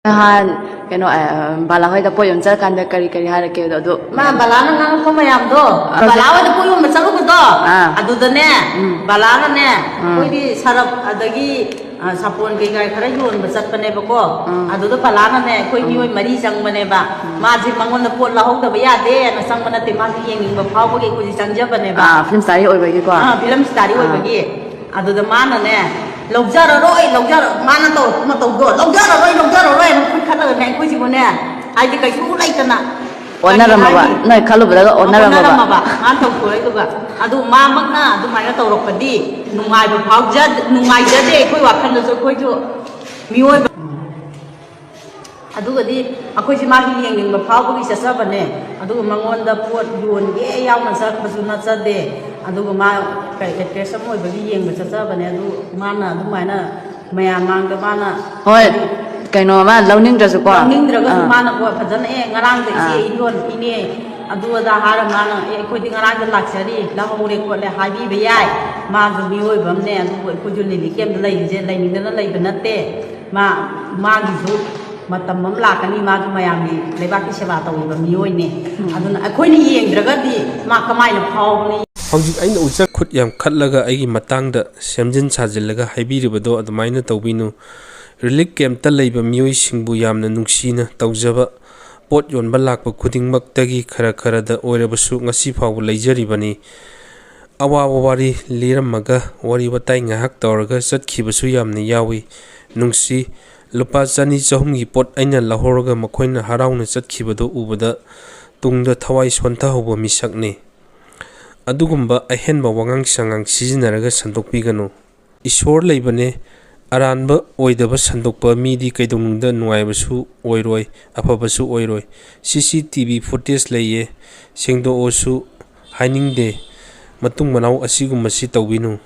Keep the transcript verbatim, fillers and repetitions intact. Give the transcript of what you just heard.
ꯅꯍꯥꯟ ꯀꯩꯅꯣ, ꯑ, ꯕꯥꯂꯥ ꯍꯣꯏꯗ ꯄꯣꯠ ꯌꯣꯟ ꯆꯠꯂꯀꯥꯟꯗ ꯀꯔꯤ ꯀꯔꯤ ꯍꯥꯏꯔꯛꯀꯦ ꯑꯗꯣ? ꯑꯗꯨ ꯃꯥ ꯕꯂꯥꯅ ꯉꯥꯡꯉꯛꯄ ꯃꯌꯥꯝꯗꯣ, ꯑꯗꯨ ꯕꯂꯥ ꯍꯣꯏꯗ ꯄꯣꯠ ꯌꯣꯟꯕ ꯆꯠꯂꯨꯕꯗꯣ, ꯑꯥ꯫ ꯑꯗꯨꯗꯅꯦ, ꯎꯝ꯫ ꯕꯂꯥꯅꯅꯦ, ꯎꯝ꯫ ꯑꯩꯈꯣꯏꯗꯤ ꯁꯔꯞ ꯑꯗꯒꯤ, ꯑ, ꯁꯥꯄꯣꯟ ꯀꯩꯀꯥ ꯈꯔ ꯌꯣꯟꯕ ꯆꯠꯄꯅꯦꯕꯀꯣ꯫ ꯎꯝ꯫ ꯑꯗꯨꯗ ꯕꯂꯥꯅꯅꯦ, ꯑꯩꯈꯣꯏ ꯎꯝ꯫ ꯃꯤꯑꯣꯏ ꯃꯔꯤ ꯆꯪꯕꯅꯦꯕ꯫ ꯎꯝ꯫ ꯃꯥꯁꯦ ꯃꯉꯣꯟꯗ ꯄꯣꯠ ꯂꯧꯍꯧꯗꯕ ꯌꯥꯗꯦꯅ ꯆꯪꯕ ꯅꯠꯇꯦ, ꯃꯥꯁꯦ ꯌꯦꯡꯅꯤꯡꯕ ꯐꯥꯎꯕꯒꯤ ꯑꯩꯈꯣꯏꯁꯦ ꯆꯪꯖꯕꯅꯦꯕ꯫ ꯑꯥ, ꯐꯤꯂꯝ ꯁ꯭ꯇꯥꯔꯤ ꯑꯣꯏꯕꯒꯤꯀꯣ꯫ ꯑꯥ, ꯐꯤꯂꯝ ꯁ꯭ꯇꯥꯔꯤ ꯑꯥ꯫ ꯑꯣꯏꯕꯒꯤ꯫ ꯑꯗꯨꯗ ꯃꯥꯅꯅꯦ, "ꯂꯧꯖꯔꯔꯣꯏ, ꯂꯧꯖꯔ-," ꯃꯥꯅ ꯇꯧꯔꯛꯄ ꯃꯇꯧꯗꯣ, "ꯂꯧꯖꯔꯔꯣꯏ, ꯂꯧꯖꯔꯔꯣꯏ" ꯍꯥꯏꯅ ꯈꯨꯠ ꯈꯠꯂꯒꯅꯦ, ꯑꯩꯈꯣꯏꯁꯤꯕꯨꯅꯦ, ꯍꯥꯏꯗꯤ ꯀꯩꯁꯨ ꯂꯩꯇꯅ꯫ ꯑꯣꯟꯅꯔꯝꯃꯕ? ꯀꯔꯤ ꯍꯥꯏꯅꯤ? ꯅꯣꯏ ꯈꯜꯂꯨꯕꯗꯒ ꯑꯣꯟꯅꯔꯝꯃꯕ? ꯑꯣꯟꯅꯔꯝꯃꯕ꯫ ꯃꯥꯅ ꯇꯧꯊꯣꯔꯛꯏꯗꯨꯒ꯫ ꯑꯗꯨ ꯃꯥꯃꯛꯅ ꯑꯗꯨꯃꯥꯏꯅ ꯇꯧꯔꯛꯄꯗꯤ ꯅꯨꯡꯉꯥꯏꯕ ꯐꯥꯎꯖ-, ꯅꯨꯡꯉꯥꯏꯖꯗꯦ ꯑꯩꯈꯣꯏ ꯋꯥꯈꯜꯗꯁꯨ꯫ ꯑꯩꯈꯣꯏꯁꯨ ꯃꯤꯑꯣꯏꯕ꯫ ꯑꯗꯨꯒꯗꯤ ꯑꯩꯈꯣꯏꯁꯦ ꯃꯥꯒꯤ ꯌꯦꯡꯅꯤꯡꯕ ꯐꯥꯎꯕꯒꯤ ꯆꯠꯆꯕꯅꯦ꯫ ꯑꯗꯨꯒ ꯃꯉꯣꯟꯗ ꯄꯣꯠ ꯌꯣꯟꯒꯦ ꯌꯥꯎꯅ ꯆꯠꯄꯁꯨ ꯅꯠꯆꯗꯦ꯫ ꯑꯗꯨꯒ ꯃꯥ ꯀꯩ, actress ꯑꯃ ꯑꯣꯏꯕꯒꯤ ꯌꯦꯡꯕ ꯆꯠꯆꯕꯅꯦ꯫ ꯑꯗꯨ ꯃꯥꯅ ꯑꯗꯨꯃꯥꯏꯅ ꯃꯌꯥꯝ ꯃꯥꯡꯗ ꯃꯥꯅ ꯍꯣꯏ, ꯀꯩꯅꯣ, ꯃꯥ ꯂꯧꯅꯤꯡꯗ꯭ꯔꯁꯨꯀꯣ꯫ ꯂꯧꯅꯤꯡꯗ꯭ꯔꯒꯁꯨ ꯑꯥ꯫ ꯃꯥꯅꯀꯣ ꯐꯖꯅ, "ꯑꯦ, ꯉꯔꯥꯡꯗ ꯏꯆꯦ ꯑꯥ꯫ ꯏꯌꯣꯟ ꯏꯅꯦ ꯑꯗꯨ ꯑꯗꯥ ꯍꯥꯏꯔ ꯃꯥꯅ, 'ꯑꯦ, ꯑꯩꯈꯣꯏꯗꯤ ꯉꯔꯥꯡꯗ ꯂꯥꯛꯆꯔꯤ, ꯂꯧꯍꯧꯔꯦ ꯈꯣꯠꯂꯦ' ꯍꯥꯏꯕꯤꯕ ꯌꯥꯏ꯫ ꯃꯥꯁꯨ ꯃꯤꯑꯣꯏꯕ ꯑꯃꯅꯦ, ꯑꯗꯨꯕꯨ ꯑꯩꯈꯣꯏꯁꯨ relief camp ꯇ ꯂꯩꯔꯤꯁꯦ ꯂꯩꯅꯤꯡꯗꯅ ꯂꯩꯕ ꯅꯠꯇꯦ꯫ ꯃꯥ, ꯃꯥꯒꯤꯁꯨ ꯃꯇꯝ ꯑꯃ ꯂꯥꯛꯀꯅꯤ, ꯃꯥꯁꯨ ꯃꯌꯥꯝꯒꯤ ꯂꯩꯕꯥꯛꯀꯤ ꯁꯦꯕꯥ ꯇꯧꯔꯤꯕ ꯃꯤꯑꯣꯏꯅꯦ꯫ ꯎꯝ꯫ ꯑꯗꯨꯅ ꯑꯩꯈꯣꯏꯅ ꯌꯦꯡꯗ꯭ꯔꯒꯗꯤ ꯃꯥ ꯀꯃꯥꯏꯅ ꯐꯥꯎꯒꯅꯤ?" ꯍꯧꯖꯤꯛ ꯑꯩꯅ ꯎꯖ- ꯈꯨꯠ ꯌꯥꯝ ꯈꯠꯂꯒ ꯑꯩꯒꯤ ꯃꯇꯥꯡꯗ ꯁꯦꯝꯖꯤꯟ ꯁꯥꯖꯤꯜꯂꯒ ꯍꯥꯏꯕꯤꯔꯤꯕꯗꯣ ꯑꯗꯨꯃꯥꯏꯅ ꯇꯧꯕꯤꯅꯨ꯫ Relief camp ꯇ ꯂꯩꯕ ꯃꯤꯑꯣꯏꯁꯤꯡꯕꯨ ꯌꯥꯝꯅ ꯅꯨꯡꯁꯤꯅ ꯇꯧꯖꯕ, ꯄꯣꯠ ꯌꯣꯟꯕ ꯂꯥꯛꯄ ꯈꯨꯗꯤꯡꯃꯛꯇꯒꯤ ꯈꯔ ꯈꯔꯗ ꯑꯣꯏꯔꯕꯁꯨ ꯉꯁꯤ ꯐꯥꯎꯕ ꯂꯩꯖꯔꯤꯕꯅꯤ꯫ ꯑꯋꯥꯕ ꯋꯥꯔꯤ ꯂꯤꯔꯝꯃꯒ ꯋꯥꯔꯤ ꯋꯥꯇꯥꯏ ꯉꯥꯏꯍꯥꯛ ꯇꯧꯔꯒ ꯆꯠꯈꯤꯕꯁꯨ ꯌꯥꯝꯅ ꯌꯥꯎꯏ꯫ ꯅꯨꯡꯁꯤ꯫ ꯂꯨꯄꯥ ꯆꯅꯤ ꯆꯍꯨꯝꯒꯤ ꯄꯣꯠ ꯑꯩꯅ ꯂꯧꯍꯧꯔꯒ ꯃꯈꯣꯏꯅ ꯍꯔꯥꯎꯅ ꯆꯠꯈꯤꯕꯗꯨ ꯎꯕꯗ ꯇꯨꯡꯗ ꯊꯋꯥꯏ ꯁꯣꯟꯊꯍꯧꯕ ꯃꯤꯁꯛꯅꯤ꯫ ꯑꯗꯨꯒꯨꯝꯕ ꯑꯍꯦꯟꯕ ꯋꯥꯉꯥꯡ ꯁꯉꯥꯡ ꯁꯤꯖꯤꯟꯅꯔꯒ ꯁꯟꯗꯣꯛꯄꯤꯒꯅꯨ꯫ ꯏꯁꯣꯔ ꯂꯩꯕꯅꯦ, ꯑꯔꯥꯟꯕ ꯑꯣꯏꯗꯕ ꯁꯟꯗꯣꯛꯄ ꯃꯤꯗꯤ ꯀꯩꯗꯧꯅꯨꯡꯗ ꯅꯨꯡꯉꯥꯏꯕꯁꯨ ꯑꯣꯏꯔꯣꯏ, ꯑꯐꯕꯁꯨ ꯑꯣꯏꯔꯣꯏ꯫ C C T V footage ꯂꯩꯌꯦ, ꯁꯦꯡꯗꯣꯛꯑꯣꯁꯨ ꯍꯥꯏꯅꯤꯡꯗꯦ꯫ ꯃꯇꯨꯡ ꯃꯅꯥꯎ ꯑꯁꯤꯒꯨꯝꯕꯁꯤ ꯇꯧꯕꯤꯅꯨ꯫